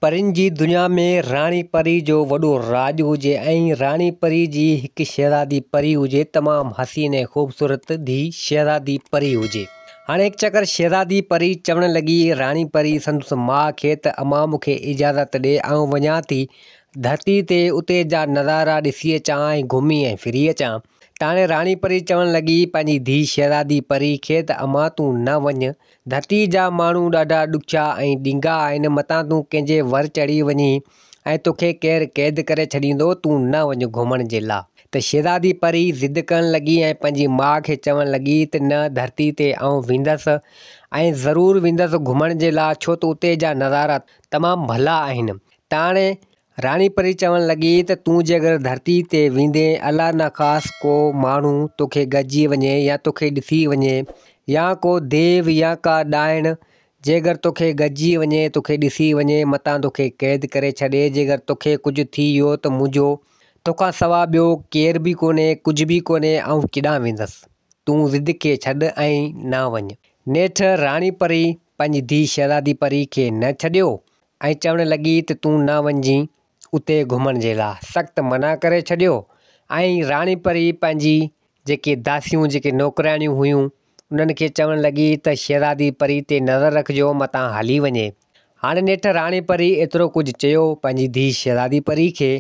پرين جي دنيا ۾ راڻي پري جو وڏو راڄ هجي ۽ راڻي پري جي هڪ شهزادي پري هجي تمام حسين ۽ خوبصورت ڌي شهزادي پري هجي. هاڻي هڪ چڪر شهزادي پري چوڻ لڳي راڻي پري سندس ماء کي ته امان مون کي اجازت ڏي آئون وڃان ٿي ڌرتي تي اتي جا نظارا ڏسي اچان ۽ گهمي ۽ ڦري اچان. تاڻي راڻي پري چوڻ لڳي پنهنجي ڌي شهزادي پري کي ته امان تون نه وڃ ڌرتيء جا ماڻهو ڏاڍا ڏکيا ۽ ڏنگا آهن، متان تون ڪنهن جي ور چڙهي وڃين ۽ توکي ڪير قيد ڪري ڇڏيندو، تون نه وڃ گهمڻ جي لا. ته شهزادي پري ضد ڪرڻ لڳي ۽ پنهنجي ماء کي چوڻ لڳي ته نه ڌرتيء تي آئون ويندس ۽ ضرور ويندس گهمڻ جي لا، ڇو ته اتي جا نظارا تمام ڀلا آهن. تاڻي راڻي پري چوڻ لڳي ته تون جيڪر ڌرتي تي ويندين الله نخواست ڪو ماڻهو توکي گڏجي وڃي يا توکي ڏسي وڃي يا ڪو ديو يا ڪا ڏائڻ جيڪر توکي گڏجي وڃي توکي ڏسي وڃي متان توکي قيد ڪري ڇڏي جيڪر توکي ڪجهه ٿي ويو ته منهنجو توکان سوا ٻيو ڪير به ڪونهي ڪجهه به ڪونهي آئون ڪيڏانهن ويندس تون ضد کي ڇڏ ۽ نه وڃ. نيٺ راڻي پري پنهنجي ڌيء شهزادي پري کي نه ڇڏيو ۽ چوڻ لڳي ته تون نه وڃجين اتي گهمڻ جي لاء. سخت منع ڪري ڇڏيو ۽ راڻي پري پنهنجي جيڪي داسيون جيڪي نوڪرياڻيون هيون انهن کي چوڻ لڳي ته شهزادي پري تي نظر رکجو متان هلي وڃي. هاڻي نيٺ راڻي پري ايترو ڪجهه چيو پنهنجي ڌيء شهزادي پري کي.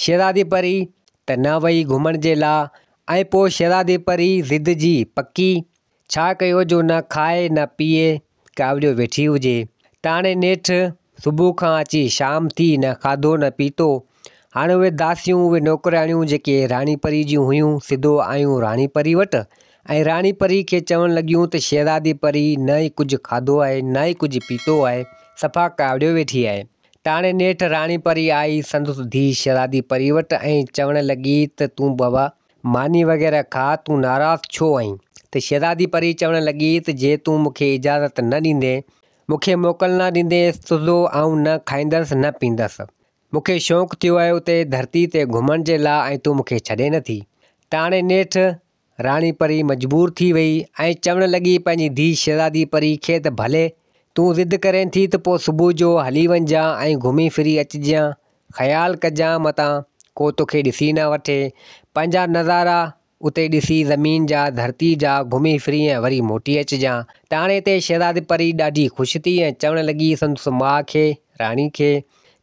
شهزادي پري ته نه وئي گهمڻ جي لاء ۽ پوء شهزادي پري ضد جي پڪي ڇا ڪيو جو نه کائي نه پيئي ڪاوڙيو ويٺي هجي. تاڻي نيٺ صبح کان اچي شام ٿي نه کاڌو نه پيتو. هاڻي اهي داسيون اهي نوڪرياڻيون جيڪي راڻي پري جون هيون سڌو آيون راڻي پري وٽ ۽ راڻي پري کي چوڻ لڳيون ته شهزادي پري نه ئي ڪجهه کاڌو آهي نه ئي ڪجهه پيتو آهي صفا ڪاوڙيو ويٺي آهي. تاڻي نيٺ راڻي پري آئي سندس ڌيء شهزادي پري وٽ ۽ چوڻ لڳي ته تون بابا ماني وغيره کاء، تون ناراض ڇو آهين؟ ته شهزادي پري چوڻ لڳي ته جي تون مون کي اجازت نه ڏيندين، مون کي موڪل نه ڏيندين سڌو آئون نه کائيندس نه پيندس. مون کي شوق ٿيو آهي اتي ڌرتي تي گهمڻ جي لاء ۽ تون مون کي ڇڏين نه ٿي. ته هاڻي نيٺ راڻي پري مجبور ٿي وئي ۽ چوڻ لڳي پنهنجي ڌيء شهزادي پري کي ته ڀلي تون ضد ڪرين ٿي ته پوء صبح جو هلي وڃجان ۽ گهمي ڦري اچجان، خيال ڪجان متان ڪو توکي ڏسي نه وٺي، پنهنجا نظارا اتي ڏسي زمين جا، ڌرتي جا، گهمي ڦري ۽ وري موٽي اچجان. ته هاڻي هتي شهزادي پري ڏاڍي خوش ٿي ۽ چوڻ لڳي سندس ماء کي، راڻي کي،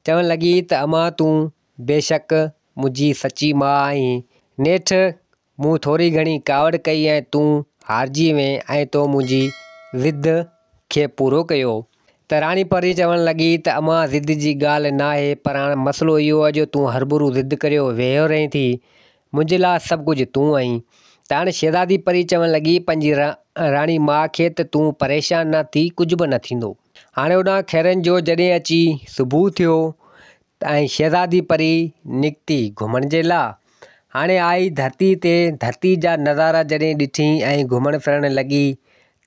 چوڻ لڳي ته امان تون بيشڪ منهنجي سچي ماء آهين، نيٺ مون ٿوري گهڻي ڪاوڙ ڪئي ۽ تون هارجي وئين ۽ تو منهنجي ضد کي پورو ڪيو. ته راڻي پري چوڻ لڳي ته امان ضد جي ڳالهه ناهي پر هاڻ مسئلو اهو آهي جو تون هربرو ضد ڪريو ويهيو رهين ٿي. منهنجي لاء سڀ ڪجهه تون آهين. ته هاڻ شهزادي پري چوڻ لڳي پنهنجي راڻي ماء کي ته تون پريشان نه ٿي ڪجهه به نه ٿيندو. هاڻي هوڏانهن خيرن جو جڏهن اچي صبح ٿيو ۽ شهزادي پري نڪتي گهمڻ جي لا. هاڻي آئي ڌرتي تي، ڌرتي جا نظارا جڏهن ڏٺي ۽ گهمڻ ڦرڻ لڳي،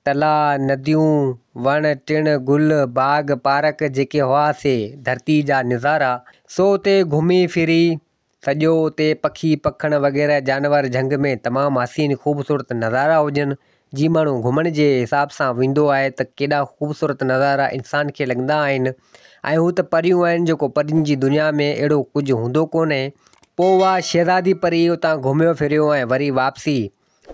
تلاء، نديون، وڻ ٽڻ، گل، باغ، پارڪ جيڪي هئا سي ڌرتي جا نظارا، سو اتي گهمي ڦري سڄو اتي پکي پکڻ وغيره جانور جهنگ ۾ تمام حسين خوبصورت نظارا هجن، جي ماڻهو گهمڻ جي حساب سان ويندو آهي ته ڪيڏا خوبصورت نظارا انسان کي لڳندا آهن ۽ هو ته پريون آهن جيڪو پرين جي دنيا ۾ اهڙو ڪجهه هوندو ڪونهي. پوء اها شهزادي پري اتان گهميو ڦريو ۽ وري واپسي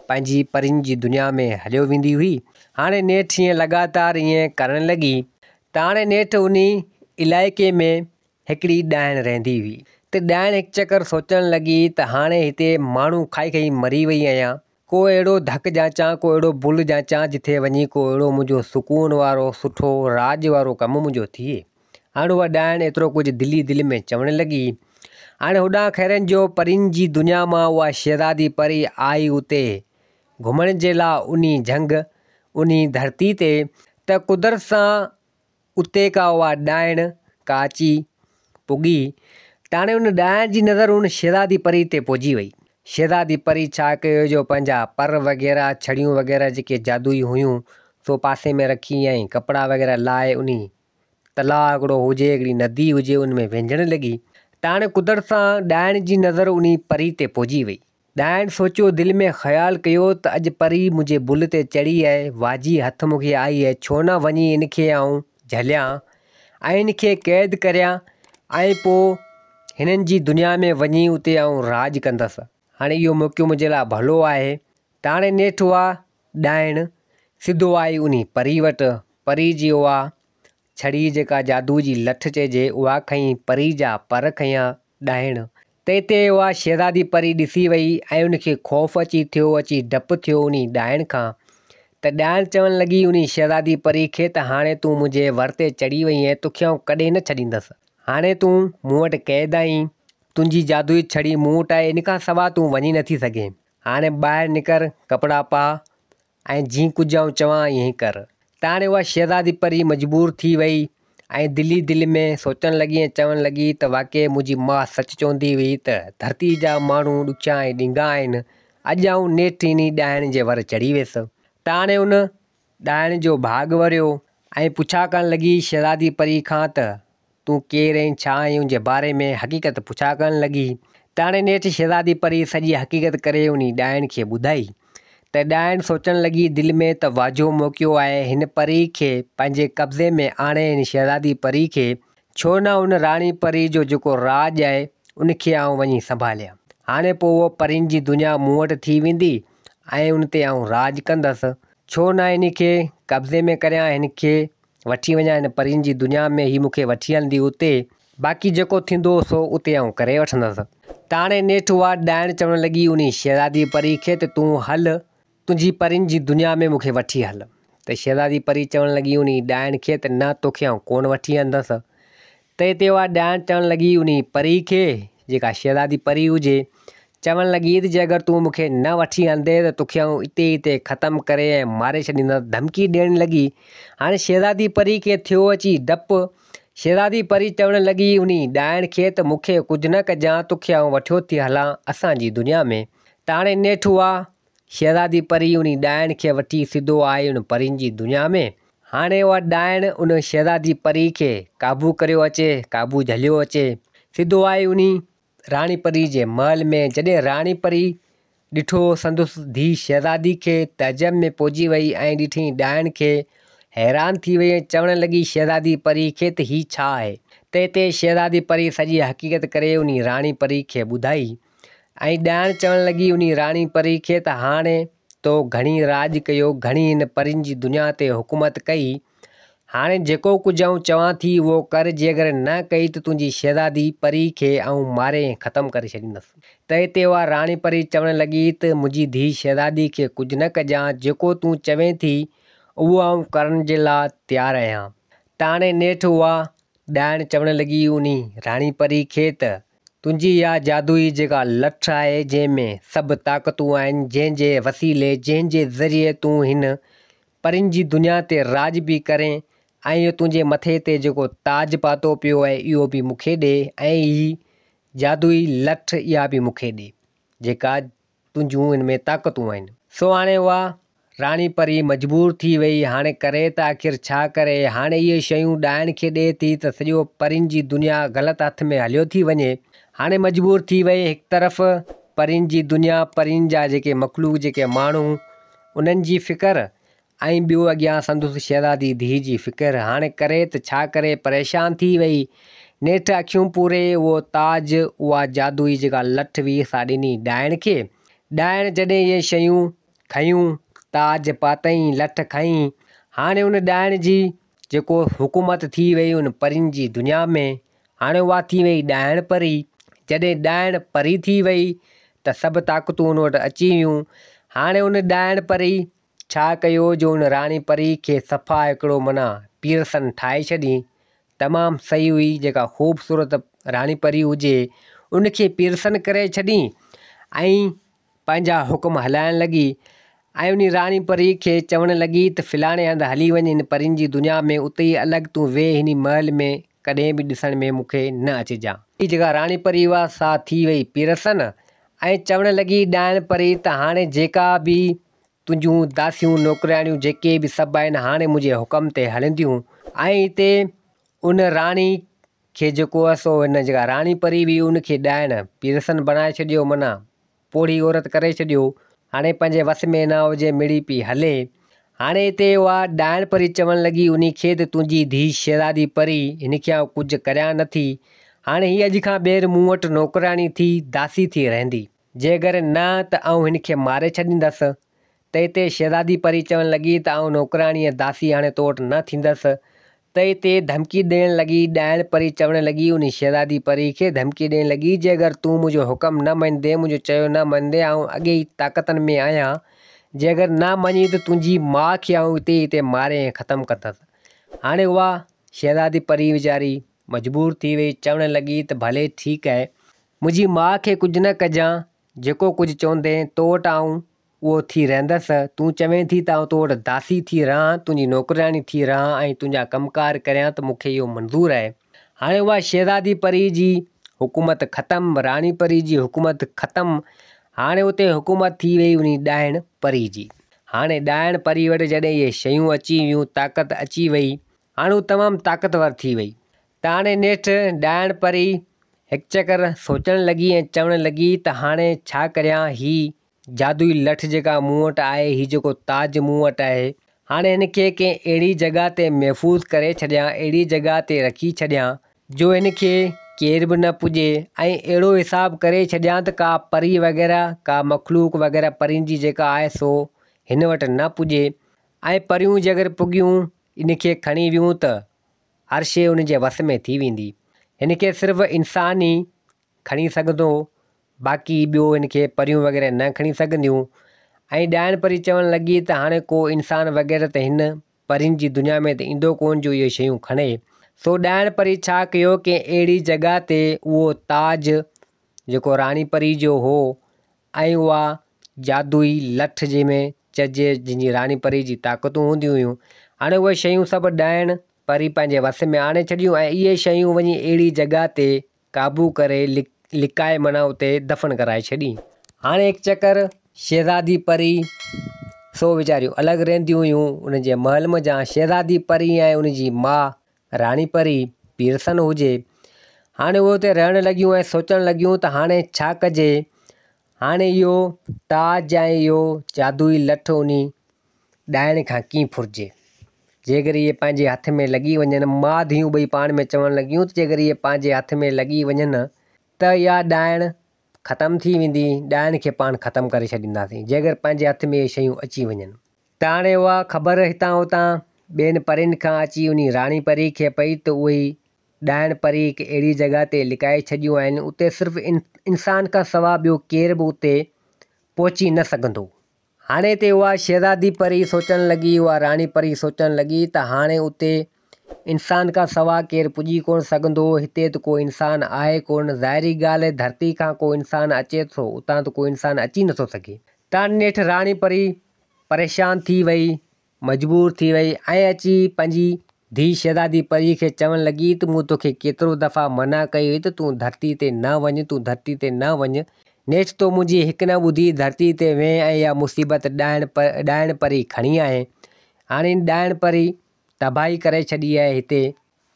پنهنجي پرين جي دنيا ۾ هليو ويندي هئي. هاڻي نيٺ ائين لڳاتار ائين ڪرڻ لڳي ته هاڻي نيٺ انهي علائقي ۾ هڪڙي ڏائڻ رهندي هئي ته ڏائڻ هڪ چڪر سوچڻ لڳي ته هاڻي هتي ماڻهو کائي کائي مري وئي آهيان ڪو اهڙو ڌڪ جانچان، ڪو اهڙو بل جانچان، جٿي وڃي ڪو اهڙو منهنجو سڪون وارو، سٺو، راڄ وارو ڪم منهنجو ٿئي. هاڻ اها ڏائڻ ايترو ڪجهه دل ئي دل ۾ چوڻ لڳي. هاڻي هوڏانهن خيرن جو پرين جي دنيا مان اها شهزادي پري آئي اتي گهمڻ جي لاء انهي جهنگ، انهي ڌرتي تي ته قدرت سان اتي ڪا اها ڏائڻ ڪا اچي پڳي، تاڻي ان ڏائڻ جي نظر ان شهزادي پري تي پئجي وئي. شهزادي پري ڇا ڪيو جو پنهنجا پر وغيره، ڇڙيون وغيره جيڪي جادوئي هيون، سو پاسي ۾ رکي ۽ ڪپڙا وغيره لاهي انهي تلاء هڪڙو هجي، هڪڙي ندي هجي، ان ۾ وهنجڻ لڳي. تاڻي قدرت سان ڏائڻ جي نظر انهي پري تي پئجي وئي. ڏائڻ سوچيو دل ۾ خيال ڪيو ته اڄ پري منهنجي بل تي چڙهي آهي، واجي هٿ مون کي آئي آهي، ڇو نه وڃي ان کي آئون جهليان ۽ هن کي قيد ڪريان ۽ پوء هنن جي دنيا ۾ وڃي اتي آئون راڄ ڪندس. هاڻي اهو موقعو منهنجي لاء ڀلو آهي. ته هاڻي نيٺ اها ڏائڻ سڌو آئي انهي پري وٽ. پري جي اها ڇڙي جيڪا جادو جي لٺ چئجي اها کنئي پري جا پر کنيا ڏائڻ. تنهن تي اها شهزادي پري ڏسي وئي ۽ ان کي خوف اچي ٿيو، اچي ڊپ ٿيو انهي ڏائڻ کان. ته ڏائڻ چوڻ لڳي انهي شهزادي پري کي ته هاڻي تون منهنجي ور تي چڙهي وئين آهين، توکي آئون ڪڏهن نه ڇڏيندس. هاڻي تون مون وٽ قيد آهين، تنهنجي جادوئي ڇڙي مون وٽ آهي، ان کان سوا تون وڃي نٿي سگهين. هاڻي ٻاهر نڪر، ڪپڙا پاء ۽ جيئن ڪجهه آئون چوان ائين ئي ڪر. ته هاڻي اها شهزادي پري مجبور ٿي وئي ۽ دل ئي دل ۾ سوچڻ لڳي ۽ چوڻ لڳي ته واقعي منهنجي ماء سچ چوندي هئي ته ڌرتي جا ماڻهو ڏکيا ۽ ڏنگا آهن، اڄ آئون نيٺ انهي ڏائڻ جي ور چڙهي ويس. ته هاڻي ان ڏائڻ جو ڀاڳ وريو ۽ پڇا ڪرڻ لڳي شهزادي پري کان ته تون ڪير ۽ ڇا آهين ان جي باري ۾ حقيقت پڇا ڪرڻ لڳي ته هاڻي نيٺ شهزادي پري سڄي حقيقت ڪري انهي ڏائڻ کي ٻڌائي ته ڏائڻ سوچڻ لڳي دل ۾ ته واجهو موقعو آهي هن پري کي پنهنجي قبضي ۾ آڻي هن شهزادي پري کي ڇو نه ان راڻي پري جو جيڪو راڄ آهي ان کي آئون وڃي سنڀاليان هاڻي پوء اهو پرين جي دنيا مون وٽ ٿي ويندي ۽ ان تي آئون راڄ ڪندس ڇو نه انهي کي قبضي ۾ ڪريان هن کي وٺي وڃان هن پرين جي دنيا ۾ هي مون کي وٺي هلندي اتي، باقي جيڪو ٿيندو سو اتي آئون ڪري وٺندس. ته هاڻي نيٺ اها ڏائڻ چوڻ لڳي انهي شهزادي پري کي ته تون هل، تنهنجي پرين جي دنيا ۾ مون کي وٺي هل. ته شهزادي پري چوڻ لڳي انهي ڏائڻ کي ته نه توکي آئون ڪونه وٺي هلندس. ته اتي اها ڏائڻ چوڻ لڳي انهي پري کي، جيڪا شهزادي پري هجي، چوڻ لڳي ته جي اگر تون مون کي نه وٺي هلندين ته توکي آئون اتي ئي اتي ختم ڪري ۽ ماري ڇڏيندس. ڌمڪي ڏيڻ لڳي. هاڻي شهزادي پري کي ٿيو اچي ڊپ. شهزادي پري چوڻ لڳي انهي ڏائڻ کي ته مون کي ڪجهه نه ڪجان، توکي آئون وٺيو ٿي هلان اسان جي دنيا ۾. ته هاڻي نيٺ اها شهزادي پري انهي ڏائڻ کي وٺي سڌو آئي ان پرين جي دنيا ۾. هاڻي اها ڏائڻ ان شهزادي پري کي قابو ڪريو اچي، قابو جهليو اچي. سڌو آئي انهي راڻي پري جي محل ۾. جڏهن راڻي پري ڏٺو سندس ڌيء شهزادي کي تعجب ۾ پئجي وئي ۽ ڏٺئين ڏائڻ کي حيران ٿي وئي ۽ چوڻ لڳي شهزادي پري کي ته هي ڇا آهي؟ تنهن تي شهزادي پري سڄي حقيقت ڪري انهي راڻي پري کي ٻڌائي. ۽ ڏائڻ چوڻ لڳي انهي راڻي پري کي ته هاڻي تو گهڻي راڄ ڪيو، گهڻي هن پرين جي دنيا تي حڪومت ڪئي، هاڻي جيڪو ڪجهه آئون چوان ٿي اهو ڪر، جي اگر نه ڪئي ته تنهنجي شهزادي پري کي آئون ماري ۽ ختم ڪري ڇڏيندس. تنهن تي اها راڻي پري چوڻ لڳي ته منهنجي ڌيء شهزادي کي ڪجهه نه ڪجان، جيڪو تون چوين ٿي اهو آئون ڪرڻ جي لاء تيار آهيان. ته هاڻي نيٺ اها ڏائڻ چوڻ لڳي انهي راڻي پري کي ته تنهنجي اها جادوئي جيڪا لٺ آهي، جنهن ۾ سڀ طاقتون آهن، جنهن جي وسيلي، جنهن جي ذريعي تون هن پرين جي دنيا تي راڄ به ڪرين ۽ اهو تنهنجي مٿي تي جيڪو تاج پاتو پيو آهي، اهو به مون کي ڏي ۽ هي جادوئي لٺ اها به مون کي ڏي، جيڪا تنهنجون ان ۾ طاقتون آهن. سو هاڻي اها راڻي پري مجبور ٿي وئي. هاڻي ڪري ته آخر ڇا ڪري؟ هاڻي اهي شيون ڏائڻ کي ڏئي ٿي ته سڄو پرين جي دنيا غلط هٿ ۾ هليو ٿي وڃي. هاڻي مجبور ٿي وئي. هڪ طرف پرين جي دنيا، پرين جا جيڪي مخلوق، جيڪي ماڻهو، انهن جي فڪر ۽ ٻيو اڳيان سندس شهزادي ڌيء جي فڪر. هاڻي ڪري ته ڇا ڪري؟ پريشان ٿي وئي. نيٺ اکيون پوري اهو تاج، اها جادوئي جيڪا لٺ هئي سا ڏني ڏائڻ کي. ڏائڻ جڏهن اهي شيون کنيون، تاج پاتائين، لٺ کنئي. هاڻي ان ڏائڻ جي جيڪو حڪومت ٿي وئي ان پرين جي دنيا ۾، هاڻي اها ٿي وئي ڏائڻ پري. جڏهن ڏائڻ پري ٿي وئي ته سڀ طاقتون ان وٽ اچي ويون. هاڻي ان ڏائڻ پري ڇا ڪيو جو ان راڻي پري کي صفا هڪڙو معنيٰ پيرسن ٺاهي ڇڏين. تمام صحيح هئي جيڪا خوبصورت راڻي پري هجي ان کي پيرسن ڪري ڇڏين ۽ پنهنجا حڪم هلائڻ لڳي ۽ انهي راڻي پري کي چوڻ لڳي ته فلاڻي هنڌ هلي وڃ هن پرين جي دنيا ۾ اتي ئي الڳ تون ويهه هني محل ۾ ڪڏهن به ڏسڻ ۾ مون کي نه اچجان. هي جيڪا راڻي پري هئا سا ٿي وئي پيرسن ۽ چوڻ لڳي ڏائڻ پري ته هاڻي جيڪا به تنهنجون داسيون نوڪرياڻيون جيڪي به سڀ آهن هاڻي منهنجي حڪم تي هلنديون ۽ هتي ان راڻي کي جيڪو آهي سو هن جيڪا راڻي پري هئي ان کي ڏائڻ پيرسن بڻائي ڇڏيو معنيٰ پوڙهي عورت ڪري ڇڏيو هاڻي پنهنجي وس ۾ نه هجي مڙئي پئي هلي هاڻي هتي اها ڏائڻ پري چوڻ لڳي انهي کي ته تنهنجي ڌيء شهزادي پري هن کي آئون ڪجهه ڪريان نه ٿي. هاڻي هي اڄ کان ٻيهر مون وٽ نوڪرياڻي ٿي داسي ٿي رهندي. جيڪر نه ته آئون هن کي ماري ڇڏيندس. ته هتي شهزادي پري چوڻ لڳي ته آئون نوڪرياڻي ۽ داسي هاڻي تو وٽ نه ٿيندس. ته هتي ڌمڪي ڏيڻ لڳي، ڏائڻ پري چوڻ لڳي انهي شهزادي پري کي ڌمڪي ڏيڻ لڳي جيڪر تون منهنجو حڪم نه مڃندين، منهنجو چيو نه مڃندين، آئون اڳي ئي طاقتن ۾ آهيان، جيڪر نه مڃين ته تنهنجي ماء کي آئون اتي ئي اتي ماري ۽ ختم ڪندس. هاڻي اها شهزادي پري ويچاري مجبور ٿي وئي، چوڻ لڳي ته ڀلي ٺيڪ آهي، منهنجي ماء کي ڪجهه نه ڪجان، جيڪو ڪجهه چوندين تو وٽ آئون اهو ٿي رهندس. تون چوين ٿي ته آئون تو وٽ داسي ٿي رهان، تنهنجي نوڪرياڻي ٿي رهان ۽ تنهنجا ڪم ڪار ڪريان ته مون کي اهو منظور آهي. هاڻي اها شهزادي پري جي حڪومت ختم، راڻي پري جي حڪومت ختم، هاڻي اتي حڪومت ٿي وئي انهي ڏائڻ پري جي. هاڻي ڏائڻ پري وٽ جڏهن اهي شيون اچي ويون، طاقت اچي وئي، هاڻي هو تمام طاقتور ٿي وئي. ته هاڻي نيٺ ڏائڻ پري هڪ چڪر سوچڻ لڳي ۽ چوڻ لڳي ته هاڻي ڇا ڪريان، هي جادوئي لٺ جيڪا مون وٽ آهي، هي جيڪو تاج مون وٽ آهي، هاڻي هن کي ڪنهن اهڙي جڳهه تي محفوظ ڪري ڇڏيان، اهڙي جڳهه تي رکي ڇڏيان، جو هن کي ڪير به نه پڄي ۽ اهڙو حساب ڪري ڇڏيان ته ڪا پري وغيره، ڪا مخلوق وغيره پرين جي جيڪا آهي سو هن وٽ نه پڄي ۽ پريون جيڪر پڳيون ان کي کڻي ويون ته هر شيء ان جي وس ۾ ٿي ويندي. هن کي صرف انسان ئي کڻي سگهندو، باقي ٻيو هن کي پريون وغيره نه کڻي سگهنديون. ۽ ڏائڻ پري چوڻ لڳي ته هاڻي ڪو انسان وغيره ته هن پرين جي دنيا ۾ ته ايندو ڪونه جو اهي شيون کڻي. سو ڏائڻ پري ڇا ڪيو ڪنهن اهڙي جڳهه تي اهو تاج جيڪو راڻي پري جو هو ۽ اها جادوئي لٺ جنهن ۾ چئجي جنهن جي راڻي پري جي طاقتون هونديون هيون. هاڻي اهي شيون سڀ ڏائڻ پري پنهنجي وس ۾ آڻي ڇڏيون ۽ اهي شيون وڃي اهڙي جڳهه تي قابو ڪري لڪائي معنيٰ اتي دفن ڪرائي ڇڏي. هاڻي هڪ چڪر شهزادي پري سو ويچاريون الڳ رهنديون هيون ان جي محل منجهان شهزادي پري ۽ ان جي ماء راڻي پري پيرسن هجي. هاڻي اهي اتي رهڻ لڳيون ۽ سوچڻ لڳيون ته هاڻي ڇا ڪجي؟ هاڻي اهو تاج ۽ اهو جادوئي لٺ انهي ڏائڻ کان ڪيئن ڦرجي؟ جيڪر اهي پنهنجي هٿ ۾ لڳي وڃن، ماء ڌيئون ٻئي پاڻ ۾ چوڻ لڳيون ته جيڪر اهي پنهنجي هٿ ۾ لڳي وڃن ته اها ڏائڻ ختم ٿي ويندي، ڏائڻ کي پاڻ ختم ڪري ڇڏينداسين، جيڪر پنهنجي هٿ ۾ اهي شيون اچي وڃن. ته هاڻي اها خبر هتان هتان ٻين پرين کان اچي انهي راڻي پري کي پئي ته اهي ڏائڻ پري هڪ اهڙي جڳهه تي لڪائي ڇڏيون آهن، اتي صرف انسان کان سوا ٻيو ڪير به اتي پهچي نه سگهندو. هاڻي اتي اها شهزادي پري سوچڻ لڳي، اها راڻي پري سوچڻ لڳي ته هاڻي اتي انسان کان سوا ڪير پڄي ڪونه سگهندو، هتي ته ڪو انسان آهي ڪونه، ظاهري ڳالهه آهي ڌرتي کان ڪو انسان اچي ٿو، اتان ته ڪو انسان اچي نٿو سگهي. تان نيٺ راڻي پري پريشان ٿي وئي، مجبور ٿي وئي ۽ اچي پنهنجي ڌيء شهزادي پريء کي چوڻ لڳي ته مون توکي ڪيترو دفعا منع ڪئي هئي ته تون ڌرتيء تي نه وڃ، تون ڌرتيء تي نه وڃ. نيٺ تو منهنجي هڪ نه ٻڌي، ڌرتيء تي وئين ۽ اها مصيبت ڏائڻ ڏائڻ پري کڻي آئين. هاڻي هن ڏائڻ پري تباهي ڪري ڇڏي آهي هتي.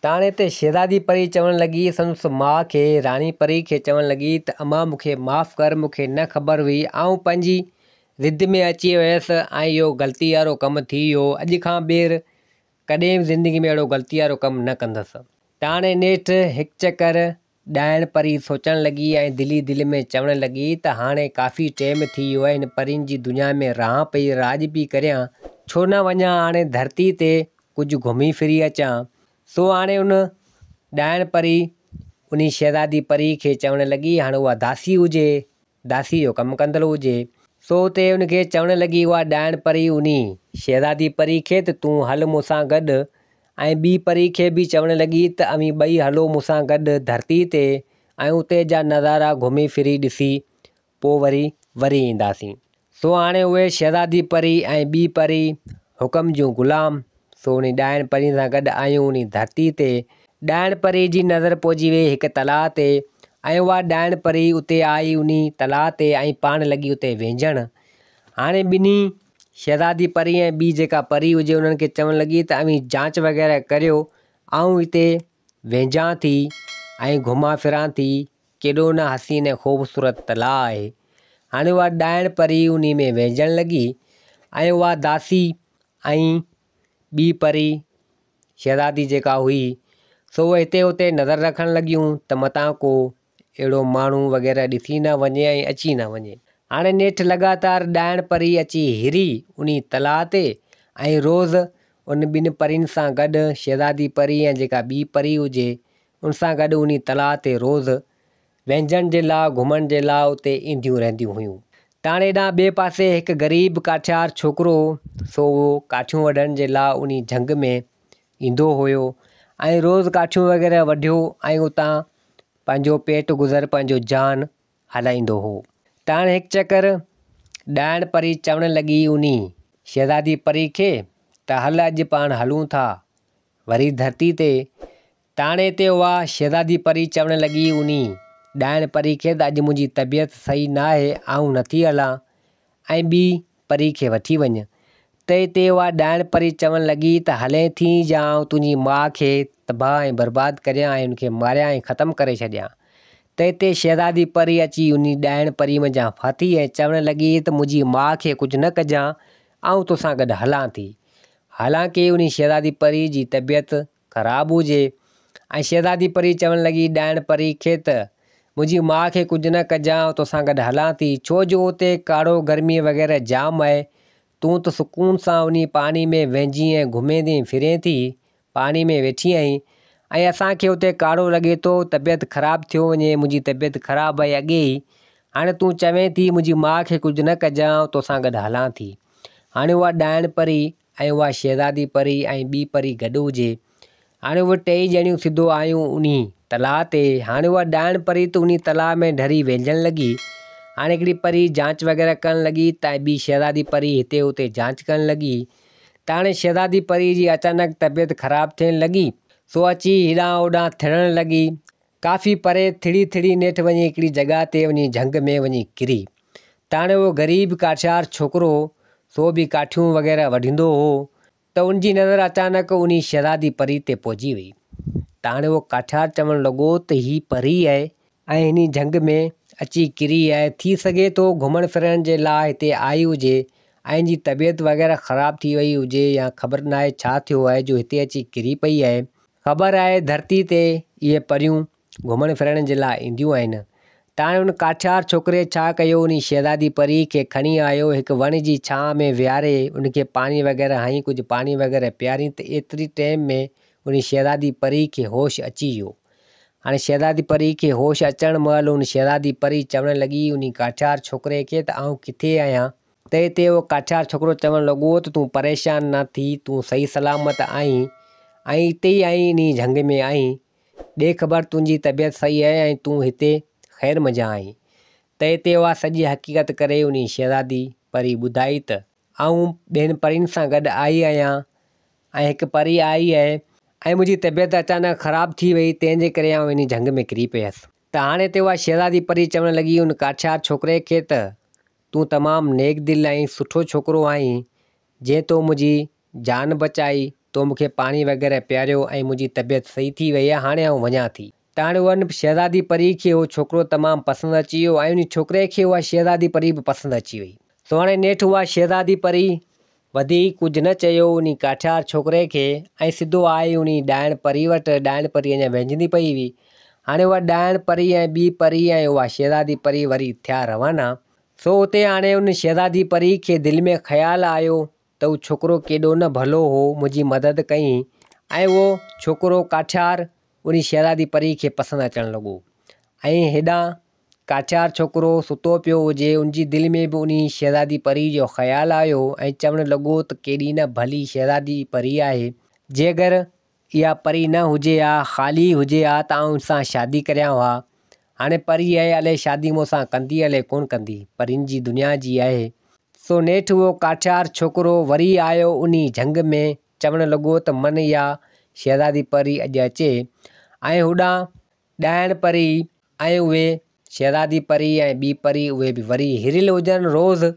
تاڻي تي شهزادي پري چوڻ لڳي، سندس ماء کي، راڻي پري کي چوڻ لڳي ته امان مون کي معاف ڪر، مون کي نه خبر هئي، آئون پنهنجي ضد ۾ اچي ويس ۽ اهو غلطي وارو ڪم ٿي ويو، اڄ کان ٻيهر ڪڏهن به زندگي ۾ اهڙو غلطي وارو ڪم نه ڪندس. تاڻي نيٺ هڪ چڪر ڏائڻ پري سوچڻ لڳي ۽ دل ئي دل ۾ چوڻ لڳي ته هاڻي ڪافي ٽيم ٿي ويو آهي هن پرين جي دنيا ۾ رهان پئي راڄ پئي ڪريان ڇو نه وڃان هاڻي ڌرتي تي ڪجهه گهمي ڦري اچان سو هاڻي ان ڏائڻ پري انهي شهزادي پري کي چوڻ لڳي هاڻي اها داسي هجي داسي جو ڪم ڪندڙ هجي. سو اتي ان کي چوڻ لڳي اها ڏائڻ پري انهي شهزادي پري کي ته تون هل مون سان گڏ ۽ ٻي پري کي به چوڻ لڳي ته اوهين ٻئي هلو مون سان گڏ ڌرتي تي ۽ اتي جا نظارا گهمي ڦري ڏسي پوء وري وري اينداسين. سو هاڻي اهي شهزادي پري ۽ ٻي پري حڪم جون غلام، سو انهي ڏائڻ پرين سان گڏ آيون انهي ڌرتي تي. ڏائڻ پري جي نظر پئجي ويئي هڪ تلاء تي ۽ اها ڏائڻ پري اتي آئي انهي تلاء تي ۽ پاڻ لڳي اتي وهنجڻ. هاڻي ٻنهي شهزادي پري ۽ ٻي جيڪا پري هجي انهن کي چوڻ لڳي ته اوهين جانچ وغيره ڪريو آئون هتي وهنجان ٿي ۽ گهمان ڦران ٿي ڪيڏو نه حسين ۽ خوبصورت تلاء آهي. هاڻي اها ڏائڻ پري انهي ۾ وهنجڻ لڳي ۽ اها داسي ۽ ٻي پري شهزادي جيڪا هئي سو اهي هتي هتي نظر رکڻ لڳيون ته متان ڪو اهڙو ماڻهو وغيره ڏسي نه وڃي ۽ اچي نه وڃي. هاڻي نيٺ لڳاتار ڏائڻ پري اچي هري انهي تلاء تي ۽ روز ان ٻن پرين سان گڏ شهزادي پري ۽ جيڪا ٻي پري هجي ان سان گڏ انهي تلاء تي روز وهنجڻ جي لاء گهمڻ جي لاء اتي اينديون رهنديون هيون. تاڻي ڏانهن ٻئي پاسي هڪ غريب ڪاٺيار ڇوڪرو سو اهو ڪاٺيون وڍڻ جي لاء انهي جهنگ ۾ ايندو هيو ۽ روز ڪاٺيون وغيره وڍيو ۽ اتان پنهنجو پيٽ گذر پنهنجو جان هلائيندو هو. تاڻي هڪ چڪر ڏائڻ پري چوڻ لڳي انهي شهزادي پري کي ته هل اڄ پاڻ هلون ٿا وري ڌرتي تي تاڻي تي اها شهزادي پري چوڻ لڳي انهي ڏائڻ پري کي ته اڄ منهنجي طبيعت صحيح ناهي آئون نٿي هلان ۽ ٻي پري کي وٺي وڃ. تنهن تي اها ڏائڻ پري چوڻ لڳي ته هلين ٿي يا آئون تنهنجي ماء کي تباهه ۽ برباد ڪريان ۽ ان کي ماريان ۽ ختم ڪري ڇڏيان. تنهن تي شهزادي پري اچي انهي ڏائڻ پري منجهان ڦاٿي ۽ چوڻ لڳي ته منهنجي ماء کي ڪجهه نه ڪجان آئون توسان گڏ هلان ٿي. حالانڪه انهي شهزادي پري جي طبيعت خراب هجي ۽ شهزادي پري چوڻ لڳي ڏائڻ پري کي ته منهنجي ماء کي ڪجهه نه ڪجان آئون توسان گڏ هلان ٿي ڇو جو اتي ڪاڙهو گرمي وغيره جام آهي تون ته سڪون سان انهي پاڻي ۾ وهنجين ۽ گهمين ڦرين ٿي پاڻي ۾ ويٺي آهين ۽ اسان کي اتي ڪاڙهو لڳي ٿو طبيعت خراب ٿيو وڃي منهنجي طبيعت خراب آهي اڳي ئي هاڻي تون چوين ٿي منهنجي ماء کي ڪجهه نه ڪجان آئون توسان گڏ هلان ٿي هاڻي اها ڏائڻ پري ۽ اها شهزادي پري ۽ ٻي پري گڏ هجي. هاڻي اهي ٽيئي ڄڻيون سڌو آيون انهي تلاء تي. هاڻي اها ڏائڻ پري ته انهي تلاء ۾ ڍري وهنجڻ لڳي. هاڻي هڪڙي پري جانچ وغيره ڪرڻ لڳي ته ٻي شهزادي پري هتي هتي جانچ ڪرڻ لڳي. ته هاڻي شهزادي پري جي اچانڪ طبيعت خراب ٿيڻ لڳي. سو اچي هيڏانهن هوڏانهن ٿڙڻ لڳي. ڪافي پري ٿڙي ٿڙي نيٺ وڃي هڪڙي جڳهه تي وڃي جهنگ ۾ وڃي ڪري. تاڻي اهو غريب ڪاٺيار ڇوڪرو سو به ڪاٺيون وغيره وڍيندو هو ته ان جي نظر اچانڪ انهي شهزادي پري تي پئجي وئي. تاڻي اهو ڪاٺيار چوڻ لڳو ته هي پري آهي ۽ انهي جهنگ ۾ اچي ڪري آهي ٿي سگهي ٿو گهمڻ ڦرڻ جي لاء هتي آئي هجي ۽ ان جي طبيعت وغيره خراب ٿي وئي هجي يا خبر ناهي ڇا ٿيو آهي جو هتي اچي ڪري پئي آهي. خبر آهي ڌرتي تي اهي پريون گهمڻ ڦرڻ جي لاء اينديون آهن. ته هاڻي ان ڪاٺيار ڇوڪري ڇا ڪيو انهي شهزادي پري کي کڻي آيو هڪ وڻ جي ڇانء ۾ ويهاري ان کي پاڻي وغيره هنئي ڪجهه پاڻي وغيره پيارين ته ايتري ٽيم ۾ انهي شهزادي پري کي هوش اچي ويو. هاڻي شهزادي پري کي هوش اچڻ مهل ان شهزادي پري چوڻ لڳي انهي ڪاٺيار ڇوڪري کي ته آئون ڪٿي آهيان؟ تنهن تي اهو ڪاٺيار ڇوڪرو چوڻ لڳو ته تون پريشان نه ٿي، تون صحيح سلامت آهين ۽ اتي ئي آهين، انهيء جهنگ ۾ آهين. ڏي خبر تنهنجي طبيعت صحيح آهي ۽ تون هتي خير منجهان آهين. تنهن تي اها سڄي حقيقت ڪري انهيء شهزادي پري ٻڌائي ته، آئون ٻين پرين سان گڏ آئي آهيان ۽ هڪ پري آئي آهي ۽ منهنجي طبيعت اچانڪ خراب ٿي وئي، تنهن جي ڪري آئون انهيء جهنگ ۾ ڪري پيس. ته هاڻي تي اها شهزادي پري چوڻ لڳي ان ڪاٺيار ڇوڪري کي ته تون تمام نيڪ دل ۽ سٺو ڇوڪرو آهين، جنهن تو منهنجي جان بچائي، تو مون کي پاڻي وغيره پياريو ۽ منهنجي طبيعت صحيح ٿي وئي آهي، هاڻي آئون وڃان ٿي. ته هاڻي ان شهزادي پري کي اهو ڇوڪرو تمام پسند اچي ويو ۽ ان ڇوڪري کي اها شهزادي پري به پسند اچي وئي. سو هاڻي نيٺ اها شهزادي پري وڌيڪ ڪجهه نه چيو انهي ڪاٺيار ڇوڪري کي ۽ سڌو آئي انهي ڏائڻ پري وٽ، ڏائڻ پري اڃا وهنجندي پئي هئي. هاڻي اها ڏائڻ پري ۽ ٻي پري ۽ اها شهزادي پري وري ٿيا روانا. سو اتي هاڻي ان شهزادي پري کي دل ۾ خيال آيو ته هو ڇوڪرو ڪيڏو نه ڀلو هو، منهنجي مدد ڪئي ۽ اهو ڇوڪرو ڪاٺيار انهي شهزادي پري کي پسند اچڻ لڳو ۽ هيڏانهن ڪاٺيار ڇوڪرو ستو پيو هجي، ان جي دل ۾ به انهي شهزادي پري جو خيال آيو ۽ چوڻ لڳو ته ڪيڏي نه ڀلي شهزادي پري آهي، جي اگر اها پري نه هجي ها، خالي هجي ها ته آئون ان سان شادي ڪريان ها. هاڻي پري آهي، الائي شادي مون سان ڪندي الائي ڪونه ڪندي، پرين جي دنيا جي آهي. سو نيٺ اهو ڪاٺيار ڇوڪرو وري آيو انهي جهنگ ۾، چوڻ لڳو ته من اها شهزادي پري اڄ اچي ۽ هوڏانهن ڏائڻ پري ۽ اهي شهزادي پري ۽ ٻي پري اهي به وري هريل هجن روز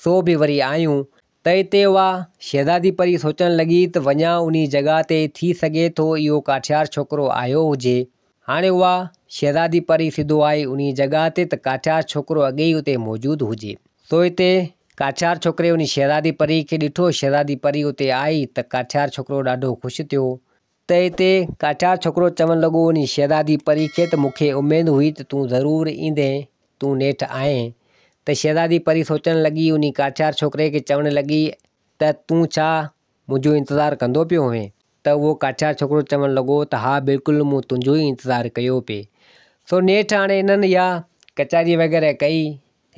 سو به وري آيون ته اتي اها شهزادي پري سوچڻ لڳي ته وڃان انهي جڳهه تي ٿي سگهي ٿو اهو ڪاٺيار ڇوڪرو آيو هجي هاڻي اها شهزادي پري سڌو آئي انهي جڳهه تي ته ڪاٺيار ڇوڪرو اڳي ئي اتي موجود هجي. سو اتي ڪاٺيار ڇوڪري انهي شهزادي پري کي ڏٺو، شهزادي پري اتي آئي ته ڪاٺيار ڇوڪرو ڏاڍو خوش ٿيو. ته اتي ڪاٺيار ڇوڪرو چوڻ لڳو انهي شهزادي پري کي ته مون کي اميد هئي ته تون ضرور ايندين، تون نيٺ آئين. ته شهزادي پري سوچڻ لڳي انهي ڪاٺيار ڇوڪري کي چوڻ لڳي ته تون ڇا منهنجو انتظار ڪندو پيو هئين؟ ته اهو ڪاٺيار ڇوڪرو چوڻ لڳو ته ها بلڪل مون تنهنجو ئي انتظار ڪيو پئي. سو نيٺ هاڻي انهن اها ڪچهري وغيره ڪئي،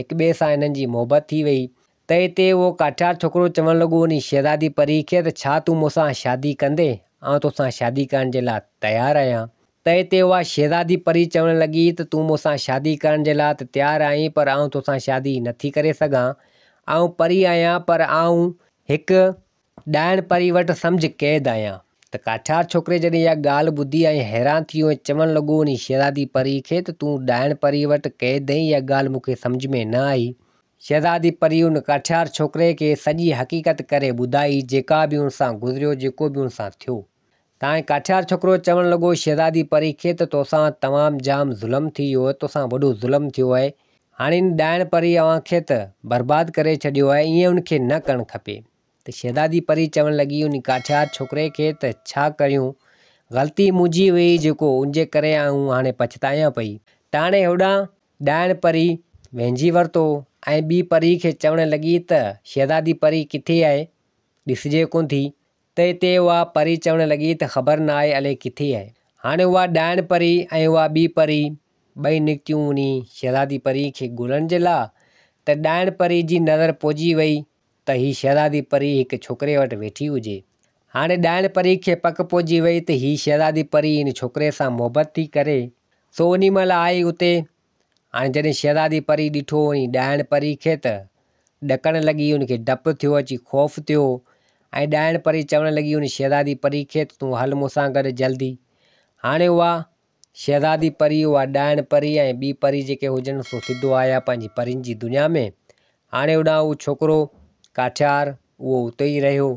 هڪ ٻئي سان انهن جي محبت ٿي وئي. ته اتي اهو ڪاٺيار ڇوڪرو چوڻ لڳو انهي شهزادي پري کي ته ڇا تون مون سان شادي ڪندين؟ آئون توسان شادي ڪرڻ جي لاء تيار آهيان. ته اتي اها شهزادي پري چوڻ لڳي ته تون مون سان شادي ڪرڻ جي لاء ته تيار آهين پر آئون توسان شادي نٿي ڪري سگهان. آئون پري آهيان پر آئون هڪ ڏائڻ پري وٽ سمجهه قيد آهيان. ته ڪاٺيار ڇوڪري جڏهن اها ڳالهه ٻڌي ۽ حيران ٿي ويو ۽ چوڻ لڳو انهي شهزادي پري کي ته تون ڏائڻ پري وٽ قيد آهين اها ڳالهه مون کي سمجهه ۾ نه آئي. شهزادي پري ان ڪاٺيار ڇوڪري کي سڄي حقيقت ڪري ٻڌائي جيڪا به ان سان گذريو جيڪو به ان سان ٿيو. تانئين ڪاٺيار ڇوڪرو چوڻ لڳو شهزادي پري کي ته توسان تمام جام ظلم ٿي ويو آهي توسان وڏو ظلم ٿيو آهي هاڻي ان ڏائڻ پري اوهان کي ته برباد ڪري ڇڏيو آهي ائين ان کي نه ڪرڻ کپي. ته شهزادي پري چوڻ لڳي ان ڪاٺيار ڇوڪري کي ته ڇا ڪريون غلطي منهنجي هئي جيڪو ان جي ڪري آئون هاڻي پڇتايان پئي. تاڻي هوڏانهن ڏائڻ پري وهنجي ورتو ۽ ٻي پري کي چوڻ لڳي ته شهزادي پري ڪٿي آهي ڏسجي ڪونه ٿي. ته اتي اها پري چوڻ لڳي ته خبر نه آهي الائي ڪٿي آهي. هاڻي اها ڏائڻ پري ۽ اها ٻي پري ٻئي نڪتيون انهي شهزادي پري کي ڳولڻ جي لا ته ڏائڻ پري جي نظر پئجي وئي ته هي شهزادي پري هڪ ڇوڪري وٽ ويٺي هجي. هاڻي ڏائڻ پري کي پڪ پئجي وئي ته هي شهزادي پري هن ڇوڪري سان محبت ٿي ڪري سو انهي مهل آئي اتي هاڻي جڏهن شهزادي پري ڏٺو ۽ ڏائڻ پري کي ته ڏڪڻ لڳي، ان کي ڊپ ٿيو، اچي خوف ٿيو ۽ ڏائڻ پري چوڻ لڳي ان شهزادي پري کي ته تون هل مون سان گڏ جلدي. هاڻي اها شهزادي پري، اها ڏائڻ پري ۽ ٻي پري جيڪي هجن سو سڌو آيا پنهنجي پرين جي دنيا ۾. هاڻي هوڏانهن اهو ڇوڪرو ڪاٺيار اهو اتي ئي رهيو.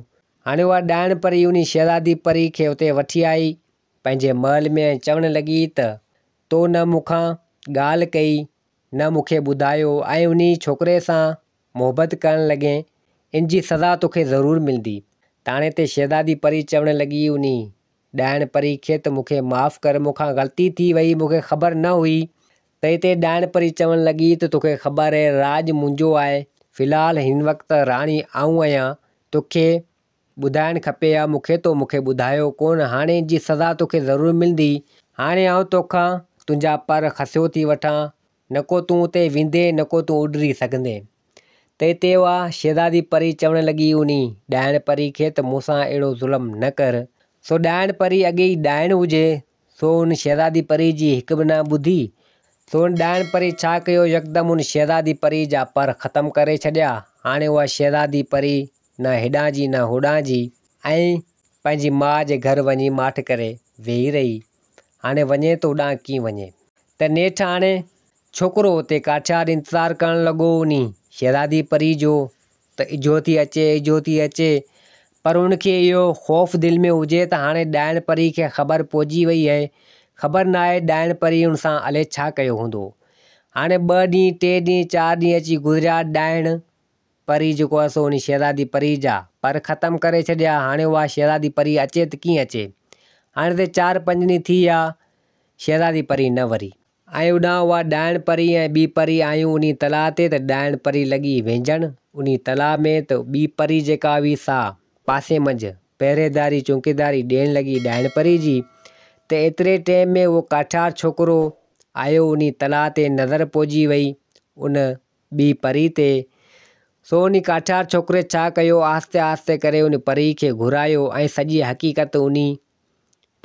هاڻي اها ڏائڻ پري انهي شهزادي پري کي اتي وٺي آئي پنهنجي محل ۾ ۽ چوڻ لڳي ته تو نه مون کان ڳالهه ڪئي، نه مون کي ٻڌايو ۽ انهي ڇوڪري سان محبت ڪرڻ لڳين، ان جي سزا توکي ضرور ملندي. تاڻي تي شهزادي پري چوڻ لڳي انهي ڏائڻ پري کي ته مون کي معاف ڪر، مون کان غلطي ٿي وئي، مون کي خبر نه هئي. ته اتي ڏائڻ پري چوڻ لڳي ته توکي خبر اهي راڄ منهنجو آهي، في الحال هن وقت راڻي آئون آهيان، توکي ٻڌائڻ کپي ها مون کي تو مون کي ٻڌايو ڪونه هاڻي ان جي سزا توکي ضرور ملندي هاڻي آئون توکان تنهنجا پر کسيو ٿي وٺان نڪو تون اتي ويندين نڪو تون اڏري سگهندين ته اتي اها شهزادي پري چوڻ لڳي انهي ڏائڻ پري کي ته مون سان اهڙو ظلم نه ڪر سو ڏائڻ پري اڳي ئي ڏائڻ هجي سو ان شهزادي پري جي هڪ به نه ٻڌي. سو ان ڏائڻ پري ڇا ڪيو، يڪدم ان شهزادي پري جا پر ختم ڪري ڇڏيا. هاڻي اها شهزادي پري نه هيڏانهن جي نه هوڏانهن جي ۽ پنهنجي ماء جي گهر وڃي ماٺ ڪري ويهي رهي. هاڻي وڃي ته هوڏانهن ڪيئن وڃي. ته نيٺ هاڻي ڇوڪرو اتي ڪاٺيار انتظار ڪرڻ لڳو انهي شهزادي پري جو ته اجهو ٿي اچي اجهو ٿي اچي پر ان کي اهو خوف دل ۾ هجي ته هاڻي ڏائڻ پري کي خبر پئجي وئي اهي خبر ناهي ڏائڻ پري ان سان الئي ڇا ڪيو هوندو هاڻي ٻه ڏينهن ٽي ڏينهن چار ڏينهن اچي گذريا ڏائڻ پري جيڪو آهي سو ان شهزادي پري جا پر ختم ڪري ڇڏيا هاڻي اها شهزادي پري اچي ته ڪيئن اچي هاڻي ته چار پنج ڏينهن ٿي ويا شهزادي پري نه وري. ۽ اڏان اها ڏائڻ پري ۽ ٻي پري آيون انهي تلاء تي ته ڏائڻ پري لڳي وهنجڻ انهي تلاء ۾ ته ٻي پري جيڪا هئي سا پاسي منجهه پهريداري چونڪيداري ڏيڻ لڳي ڏائڻ پري جي ته ايتري ٽيم ۾ اهو ڪاٺيار ڇوڪرو آيو انهي تلاء تي نظر پئجي وئي ان ٻي پري تي سو انهي ڪاٺيار ڇوڪري ڇا ڪيو آهستي آهستي ڪري ان پري کي گهرايو ۽ سڄي حقيقت انهي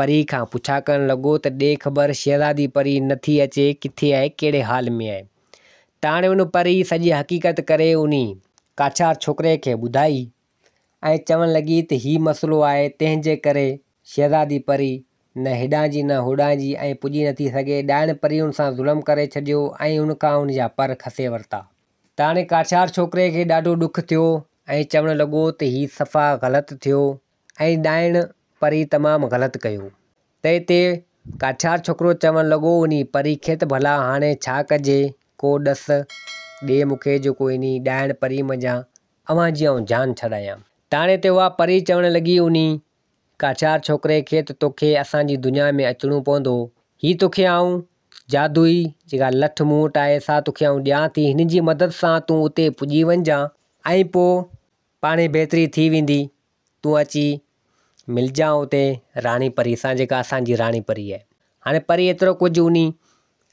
پريء کان پڇا ڪرڻ لڳو ته ڏي خبر شهزادي پري نه ٿي اچي، ڪٿي آهي، ڪهڙي حال ۾ آهي؟ ته هاڻي ان پريء سڄي حقيقت ڪري انهي ڪاڇار ڇوڪري کي ٻڌائي ۽ چوڻ لڳي ته هي مسئلو آهي، تنهن جي ڪري شهزادي پري نه هيڏانهن جي نه هوڏانهن جي ۽ پڄي نه ٿي سگهي، ڏائڻ پريء ان سان ظلم ڪري ڇڏيو ۽ ان کان ان جا پر کسي ورتا. ته هاڻي ڪاڇار ڇوڪري کي ڏاڍو ڏک ٿيو ۽ چوڻ لڳو ته هي صفا غلط ٿيو، ۽ ڏائڻ پري تمام غلط ڪيو. تنهن تي ڪاٺيار ڇوڪرو چوڻ لڳو، انهي پري کي ته ڀلا هاڻي ڇا ڪجي، ڪو ڏس ڏي مون کي جيڪو انهي ڏائڻ پري منجهان اوهان جي آئون جان ڇڏايان. تاڻي تي اها پري چوڻ لڳي انهي ڪاٺيار ڇوڪري کي ته توکي اسان جي دنيا ۾ اچڻو پوندو. هي توکي آئون جادوئي جيڪا لٺ مون وٽ آهي سا توکي آئون ڏيان ٿي، هن جي مدد سان تون اتي پڄي وڃجان ۽ پوء پاڻهي بهتري ٿي ويندي، تون اچي ملجان اتي راڻي پري سان جيڪا اسان جي راڻي پري آهي. هاڻي پري ايترو ڪجهه انهي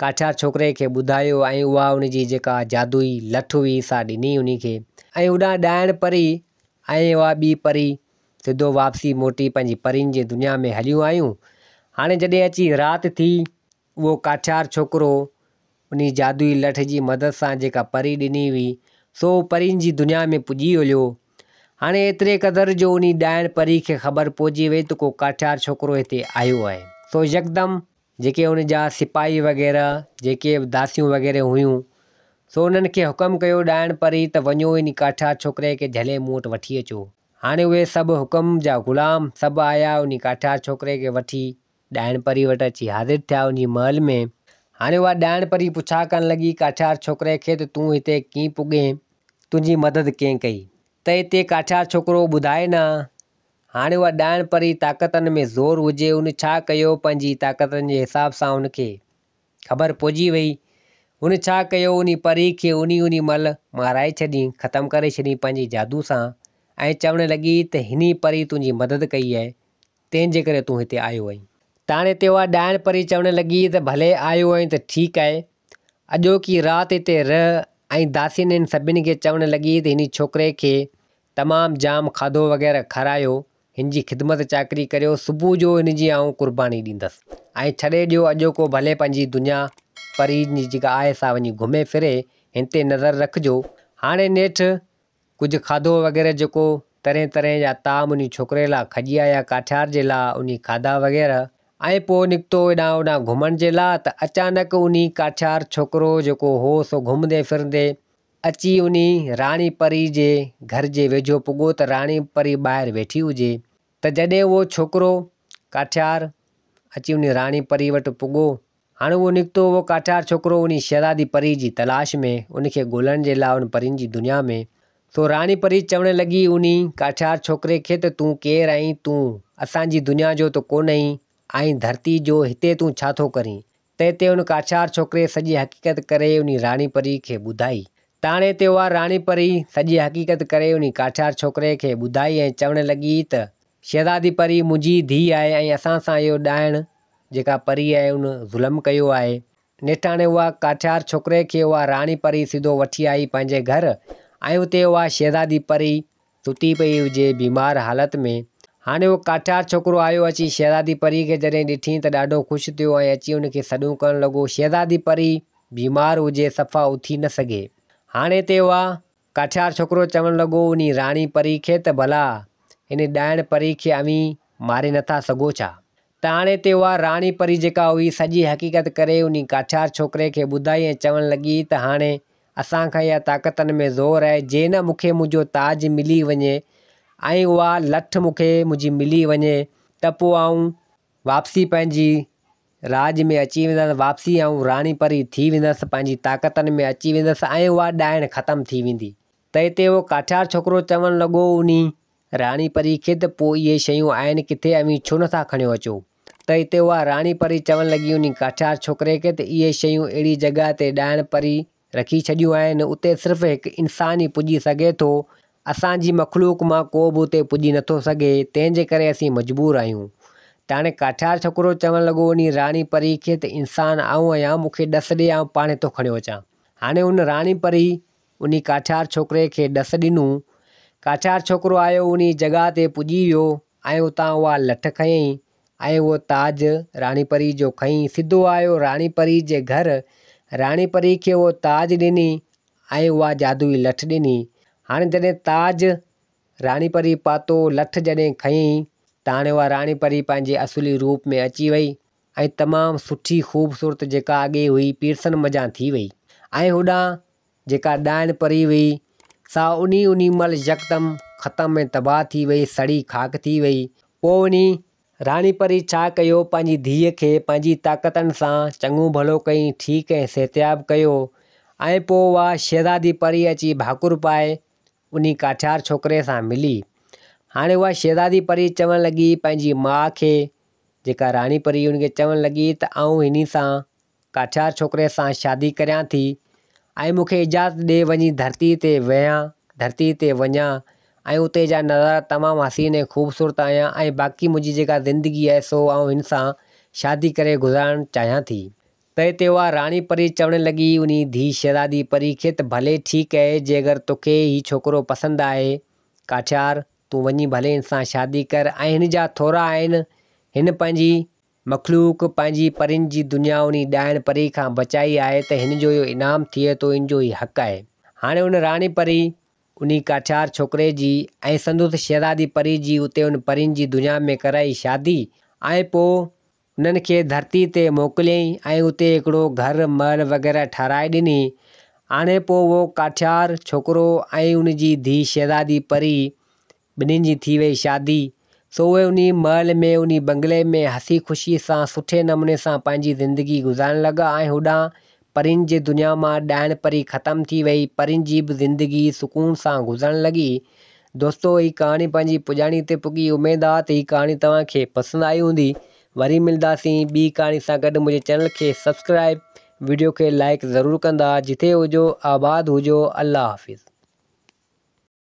ڪاٺيار ڇوڪري کي ٻڌايو ۽ اها ان جي جيڪا جادوئي لٺ هئي سا ڏني انهي کي ۽ هوڏانهن ڏائڻ پري ۽ اها ٻي پري سڌو واپسي موٽي پنهنجي پرين جي دنيا ۾ هليون آيون. هاڻي جڏهن اچي رات ٿي اهو ڪاٺيار ڇوڪرو انهي جادوئي لٺ جي مدد سان جيڪا پري ڏني هئي سو پرين جي دنيا ۾ پڄي هليو. هاڻي ايتري قدر جو انهي ڏائڻ پري کي خبر پئجي وئي ته ڪو ڪاٺيار ڇوڪرو هتي آيو آهي. سو يڪدم جيڪي ان جا سپاهي وغيره جيڪي به داسيون وغيره هيون سو انهن کي حڪم ڪيو ڏائڻ پري ته وڃو انهي ڪاٺيار ڇوڪري کي جهلي مون وٽ وٺي اچو. هاڻي اهي سڀ حڪم جا غلام سڀ آيا انهي ڪاٺيار ڇوڪري کي وٺي ڏائڻ پري وٽ اچي حاضر ٿيا انهي محل ۾. هاڻي اها ڏائڻ پري پڇا ڪرڻ لڳي ڪاٺيار ڇوڪري کي ته تون هتي ڪيئن پڳين تنهنجي مدد ڪنهن ڪئي ته هتي ڪاٺيار ڇوڪرو ٻڌائي نه هاڻي اها ڏائڻ پري طاقتن ۾ زور هجي ان ڇا ڪيو پنهنجي طاقتن جي حساب سان ان کي خبر پئجي وئي هن ڇا ڪيو انهي پري کي انهي انهي مهل مارائي ڇڏين ختم ڪري ڇڏين پنهنجي جادو سان ۽ چوڻ لڳي ته هني پري تنهنجي مدد ڪئي آهي تنهن جي ڪري تون هتي آيو آهين. ته هاڻي هتي اها ڏائڻ پري چوڻ لڳي ته ڀلي آيو آهين ته ٺيڪ آهي اڄوڪي رات هتي رهه ۽ داسين هن سڀني کي چوڻ لڳي ته هني ڇوڪري کي تمام جام کاڌو وغيره کارايو، هن جي خدمت چاڪري ڪريو، صبح جو هن جي آئون قرباني ڏيندس. ۽ ڇڏي ڏيو اڄوڪو ڀلي پنهنجي دنيا پرين جي جيڪا آهي سا وڃي گهمي ڦري، هن تي نظر رکجو. هاڻي نيٺ ڪجهه کاڌو وغيره جيڪو طرحين طرحين جا طعام انهي ڇوڪري لا کڄي آيا ڪاٺيار جي لا انهي کاڌا وغيره ۽ پوء نڪتو هيڏانهن هوڏانهن گهمڻ جي لا ته اچانڪ انهي ڪاٺيار ڇوڪرو جيڪو هو سو گهمندي ڦرندي اچي انهي راڻي پري جي گهر جي ويجهو پڳو ته راڻي پري ٻاهر ويٺي هجي ته جڏهن اهو ڇوڪرو ڪاٺيار اچي انهي راڻي پري وٽ پڳو. هاڻي اهو نڪتو اهو ڪاٺيار ڇوڪرو انهي شهزادي پري جي تلاش ۾ ان کي ڳولڻ جي لاء ان پرين جي دنيا ۾. سو راڻي پري چوڻ لڳي انهي ڪاٺيار ڇوڪري کي ته تون ڪير آهين تون اسان جي دنيا جو ته ڪونه آهين آهين ڌرتي جو هتي تون ڇا ٿو ڪرين؟ تنهن تي ان ڪاڇار ڇوڪري سڄي حقيقت ڪري انهي راڻي پري کي ٻڌائي. تاڻي تي اها راڻي پري سڄي حقيقت ڪري انهي ڪاٺيار ڇوڪري کي ٻڌائي ۽ چوڻ لڳي ته، شهزادي پري منهنجي ڌيء آهي ۽ اسان سان اهو ڏائڻ جيڪا پري آهي ان ظلم ڪيو آهي. نيٺ هاڻي اها ڪاٺيار ڇوڪري کي اها راڻي پري سڌو وٺي آئي پنهنجي گهر ۽ اتي اها شهزادي پري ستي پئي هجي بيمار حالت ۾. هاڻي اهو ڪاٺيار ڇوڪرو آيو اچي شهزادي پري کي جڏهن ڏٺئين ته ڏاڍو خوش ٿيو ۽ اچي ان کي سڏون ڪرڻ لڳو. شهزادي پري بيمار هجي صفا اٿي نه سگهي. هاڻي تي اها ڪاٺيار ڇوڪرو چوڻ لڳو انهي راڻي پري کي ته ڀلا هن ڏائڻ پري کي اوهين ماري نٿا سگهو ڇا؟ ته هاڻي تي اها راڻي پري جيڪا هئي سڄي حقيقت ڪري انهي ڪاٺيار ڇوڪري کي ٻڌائي ۽ چوڻ لڳي ته هاڻي اسان کان اها طاقتن ۾ زور آهي جي نه مون کي منهنجو تاج ملي وڃي ۽ اها لٺ مون کي منهنجي ملي وڃي ته پوء آئون واپسي پنهنجي راڄ ۾ اچي ويندس واپسي آئون راڻي پري ٿي ويندس پنهنجي طاقتن ۾ اچي ويندس ۽ اها ڏائڻ ختم ٿي ويندي ته هتي اهو ڪاٺيار ڇوڪرو چوڻ لڳو انهي راڻي پري کي ته پوء اهي شيون آهن ڪٿي اوهين ڇو نٿا کڻيو اچو؟ ته اتي اها راڻي پري چوڻ لڳي انهي ڪاٺيار ڇوڪري کي ته اهي شيون اهڙي جڳهه تي ڏائڻ پري رکي ڇڏيون آهن اتي صرف هڪ انسان ئي پڄي سگهي ٿو اسان جي مخلوق مان ڪو به اتي پڄي نٿو سگهي تنهن جي ڪري اسين مجبور آهيون ته هاڻي ڪاٺيار ڇوڪرو چوڻ لڳو انهي راڻي پري کي ته انسان آئون آهيان مون کي ڏس ڏي آئون پاڻهي ٿو کڻيو اچان هاڻي ان راڻي پري انهي ڪاٺيار ڇوڪري کي ڏس ڏنو. ڪاٺيار ڇوڪرو آيو انهي جڳهه تي پڄي ويو ۽ اتان اها لٺ کنيائين ۽ اهو تاج راڻي پري جو کئين سڌو آيو راڻي پري جي گهر. راڻي پري کي اهو تاج ڏني ۽ اها جادوئي لٺ ڏني. هاڻي جڏهن تاج راڻي پري پاتو لٺ جڏهن کنيائين ته هاڻي اها راڻي پري پنهنجي اصلي روپ ۾ اچي وئي. ۽ تمام سٺي خوبصورت جيڪا اڳي هئي پيرسن منجهان ٿي وئي ۽ هوڏانهن جيڪا ڏائڻ پري هئي سا انهي انهي مهل يڪدم ختم ۽ تباهه ٿي وئي سڙي خاڪ ٿي وئي پوء انهي راڻي پري ڇا ڪيو پنهنجي ڌيء کي پنهنجي طاقتن سان چڱو ڀلو ڪئين ٺيڪ ۽ صحتياب ڪيو ۽ پوء اها شهزادي پري اچي ڀاڪر پائي انهي ڪاٺيار ڇوڪري سان ملي. هاڻي اها شهزادي پري چوڻ لڳي پنهنجي ماء کي جيڪا راڻي پري ان کي چوڻ لڳي ته آئون هني سان ڪاٺيار ڇوڪري سان شادي ڪريان ٿي ۽ مون کي اجازت ڏي وڃي ڌرتي تي ويهان ڌرتي تي وڃان ۽ اتي جا نظارا تمام حسين ۽ خوبصورت آهيان ۽ باقي منهنجي جيڪا زندگي آهي سو آئون هن سان شادي ڪري گذارڻ چاهيان ٿي. تنهن تي اها راڻي پري چوڻ لڳي انهي ڌيء شهزادي پري کي ته ڀلي ٺيڪ اهي جي اگر توکي هي ڇوڪرو پسند آهي ڪاٺيار تون وڃي ڀلي هن سان شادي ڪر ۽ هن جا ٿورا آهن هن پنهنجي مخلوق پنهنجي پرين جي دنيا انهي ڏائڻ پري کان بچائي آهي ته هن جو اهو انعام ٿئي ٿو ان جو هي حق آهي. هاڻي ان راڻي پري انهي ڪاٺيار ڇوڪري جي ۽ سندس شهزادي پري جي اتي ان پرين جي دنيا ۾ ڪرائي شادي ۽ پوء انهن کي ڌرتي تي موڪليائين ۽ اتي هڪڙو گهر محل وغيره ٺهرائي ڏني. هاڻي پوء اهو ڪاٺيار ڇوڪرو ۽ ان جي ڌيء شهزادي پري ٻنهين جي ٿي وئي شادي، سو اهي انهي محل ۾ انهي بنگلي ۾ هسي خوشي سان سٺي نموني سان پنهنجي زندگي گذارڻ لڳا ۽ هوڏانهن پرين جي دنيا مان ڏائڻ پري ختم ٿي وئي پرين جي به زندگي سڪون سان گذرڻ لڳي. دوستو هي ڪهاڻي پنهنجي پڄاڻي تي پڳي اميد آ ته هي ڪهاڻي توهان کي پسند آئي هوندي وري ملداسين ٻي ڪهاڻي سان گڏ منهنجي چينل کي سبسڪرائب وڊيو کي لائيڪ ضرور ڪندا جتي هجو آباد هجو الله حافظ.